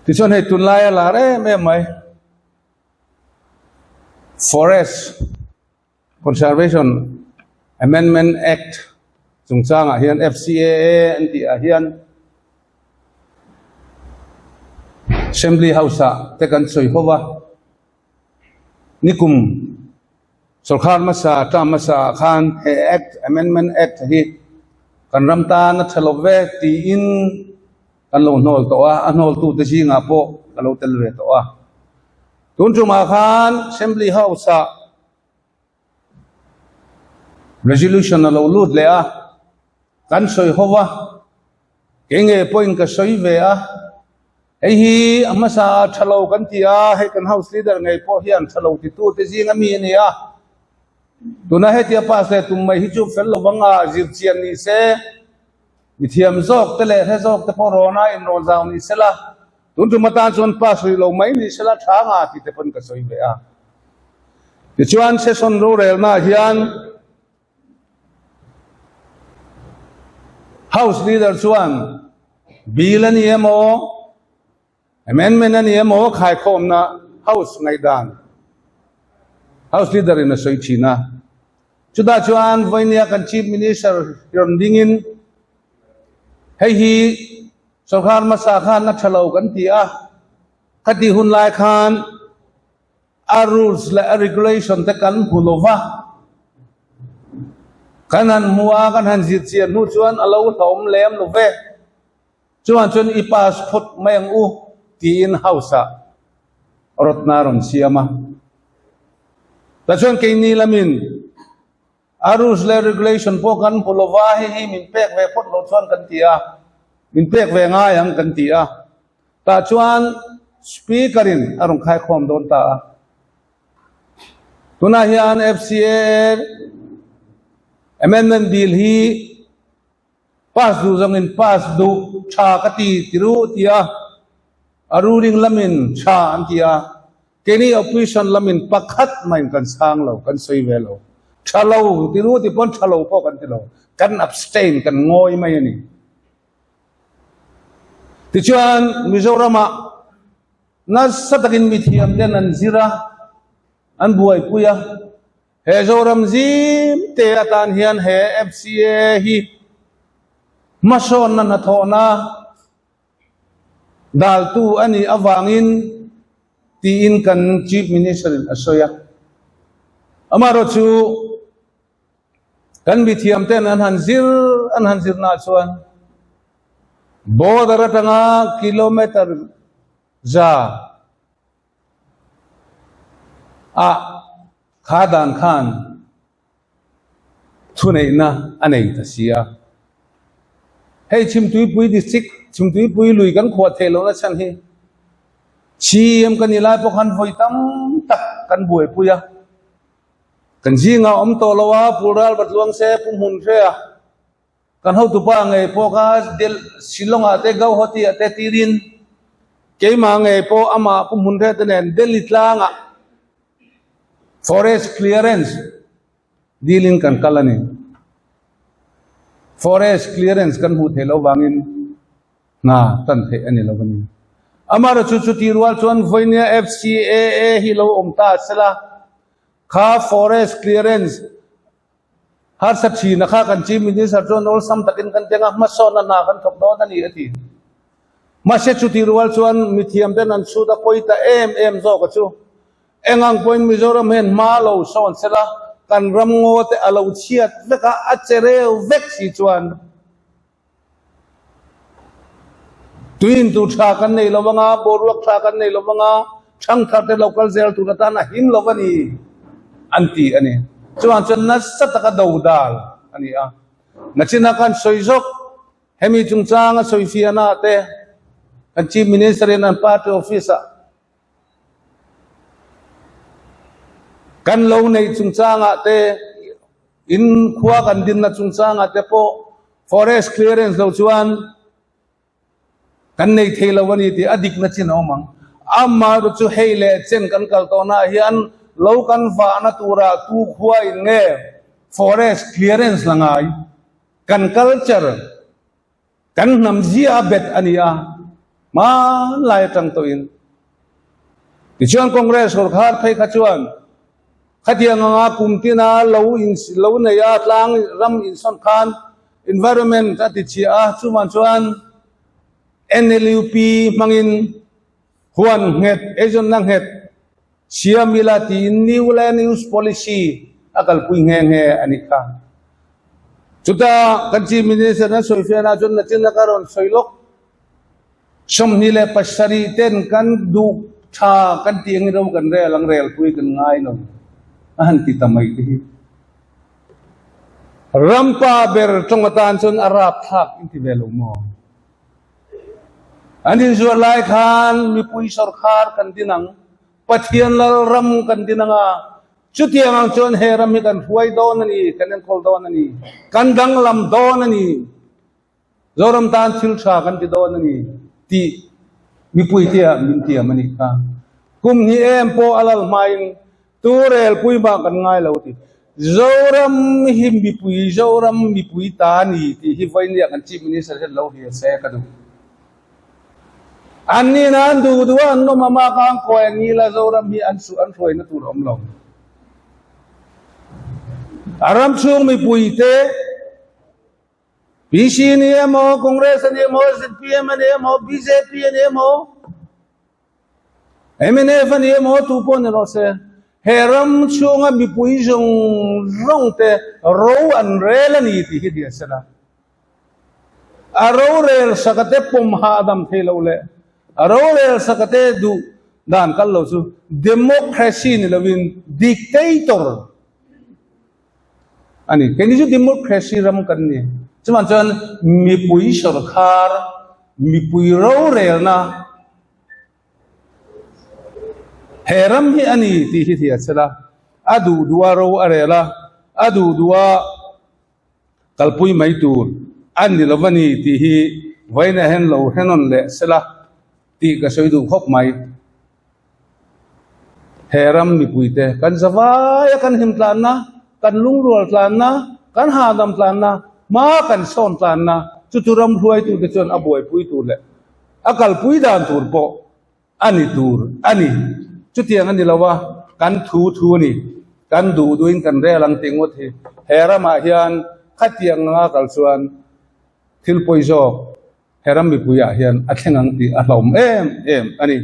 Tichuan hei tunlai a lar em em mai Forest Conservation Amendment Act chungchangah hian FCAA an tih ah hian Assembly House ah te kan sawi ho va, nikum sorkar hmasa term hmasa ah khan he Act Amendment Act hi kan ram tan a tha lo ve tiin kan lo hnawl tawh a, a hnawltute zingah pawh ka lo tel ve tawh a. Tun tumah khan Assembly House ah Resolution a lo lut leh a, kan sawi ho va, kei nge pawhin ka sawi ve a, hei hi a hmasa ah tha lo kan ti a, hei kan House Leader ngei pawh hian tha lo titute zing a mi a ni a, tuna hetia pass leh tum mai hi chu fel lovang a, zirchian ni se. Mithiam zawk te leh hre zawk te pawh rawn a inrawn zau ni sela, tun tum atan chuan pass rih lo mai ni sela tha nga tih te pawn ka sawi ve a. Tichuan session rorelna ah hian House Leader chuan bill a ni emaw, amendment a ni emaw khaikhawmna House ngaihdan House Leader in a sawi thin a. Chutah chuan vawinia kan Chief Minister rawn dingin hei hi sorkar hmasa khan a tha lo kan ti a, khati hun lai khan a rules leh a regulation te kan hmu lo va, kan han hmu a, kan han zir chian hnu chuan a lo hlawm lem lo ve. Chuan chuan i pass phawt mai ang u tiin house ah rawtna a rawn siam a. Tah chuan keini lamin a rules leh regulation pawh kan hmu lova, hei hi min pek ve phawt loh chuan kan ti a, min pek ve ngai ang kan ti a. Tah chuan speaker in a rawn khaikhawm dawn ta a. Tunah hian FCAA amendment bill hi Pass duh zawngin pass duh tha ka ti ti ru ti a, a ruling lamin tha an ti a, keini opposition lamin pakhat mahin kan chhang lo, kan sawi ve lo. Tha lo ti ru ti pawn tha lo pawh kan ti lo, kan abstain, kan ngawi mai a ni. Tichuan Mizoramah nasa takin mithiam ten an zir a, an buaipui a, He Zoram zim te atan hian he FCA hi hmasawnna hnathawhna daltu a nih avangin tiin kan Chief Minister in a sawi a. Amaherawhchu kan mithiam ten an han zir an han zirna chuan border atanga kilometer za A kha dan khan thuneihna a nei ta si a. Hei Chhimtuipui District, Chhimtuipui lui kan khuah theih lohna chhan hi CM ka nih lai pawh khan vawi tam tak kan buaipui a. Kan zingah awm tawh lo a, Pulral Vatluang se Pu Hmun Hrea Kan hotupa ngei pawh kha Del Shillong ah te Gauhati ah te tirin keimah ngei pawh amah Pu Hmunhre te nen Delhi tlangah Forest Clearance dilin kan kal a ni. Forest Clearance kan hmuh theih loh vangin hna tan theih a ni lo a ni. Amaherawhchu chuti rual chuan vawinia FCAA hi lo awm ta sela kha Forest Clearance Harsa thina kha kan Chief Minister chuan awlsam takin kan teng a, hmasawnna hna kan thawk dawn a ni a ti. Mahse chutih rual chuan mithiam ten an chhut a pawi ta em em zawk a chu. Eng ang pawhin Mizoram hian hma lo sawn sela kan ram ngaw te a lo chhiat vek a, a che reu vek si chuan tui in tur tha kan nei lo vanga, boruak tha kan nei lo vanga, thangthar te lo kal zel tur atan a him lo a ni an ti a ni. Chuan chuan nasa taka do dal a ni a. Nachina khan sawi zawk hemi chungchang a sawi fiahna te kan Chief Minister in an party office ah kan lo neih chungchangah te In khua kan dinna chungchangah te pawh forest clearance lo chuan kan nei thei lo a ni tih a dikna chin a awm ang. Amaherawhchu chu hei leh chen kan kal tawhnaah hian lo kan vahna turah tu khua in nge forest clearance la ngai? Kan culture, kan hnam zia a bet a ni a. Hmanlai atang tawhin. Tichuan Congress sawrkhar phei kha chuan khatiang anga kum tina lo in lo nei a tlang ram insawn khan environment a ti chhia a, chuvang chuan NLUP hmangin huan nghet, eizawnna nghet siam ila tiin New Land Use Policy a kalpui nghe nghe a nih kha. Chutah kan Chief Minister an sawi fiahna chuan nachin a ka rawn sawi lawk. 27 ten kan duh tha kan tih angin ro kan rel ang relpui kan ngai lo a han ti ta mai te hi. Rampa ber tawng atan chuan a rapthlak in ti ve lo maw? An inzuar lai khan mipui sawrkhar kan din ang, Pathian lal ram kan din ang a, chutiang ang chuan he ram hi kan hruai dawn a ni, kan enkawl dawn a ni, kan danglam dawn a ni. Zoram tan thil tha kan ti dawn a ni tih mipui te ah min tiam a nih kha. Kum hnih em pawh a lal hmain tu relpui mah kan ngai lo ti. Zoram hi mipui Zoram mipui ta a ni tih hi vawinia kan Chief Minister hian lo hria se ka duh. An nin a an duh duh a an nawm a mah kha an khawi a ngil a Zoram hi an suh an hruaina tur a awm lo. A ram chhung mipui te. PC a ni emaw, Congress a ni emaw, zpm a ni emaw, bjp a ni emaw, mnf a ni emaw, tu pawh ni rawh se, he ram chhunga mipui zawng zawng te ro an rel a ni tih hi hria se la. A rorel saka te pawm hahdam thei lo leh a rorel saka te duh dan kal lo chu democracy ni lovin dictator A ni. Keini chu democracy ram kan ni. Chuvang chuan mipui sawrkhar, mipui rorelna he ram hi a ni tih hi hria se la, a duh duh a ro a rel a, a duh duh a kalpui mai tur a ni lo va ni tih hi vawiinah hian lo hrenawn leh se la tih ka sawi duh khawp mai. He ram mipuite kan zavaia kan him tlanna, kan lungrual tlanna, kan hahdam tlanna, hma kan sawn tlanna chu chu ram hruaitute chuan a buaipui tur leh a kalpui dan tur pawh a ni tur a ni. Chutiang a ni lo a, kan thu thu a ni. Kan duh duhin kan rel ang tih ngawt hi he ramah hian khatiang anga kal chuan thil pawi zawk He ram mipuiah hian a thleng ang tih a hlauhawm em em a ni.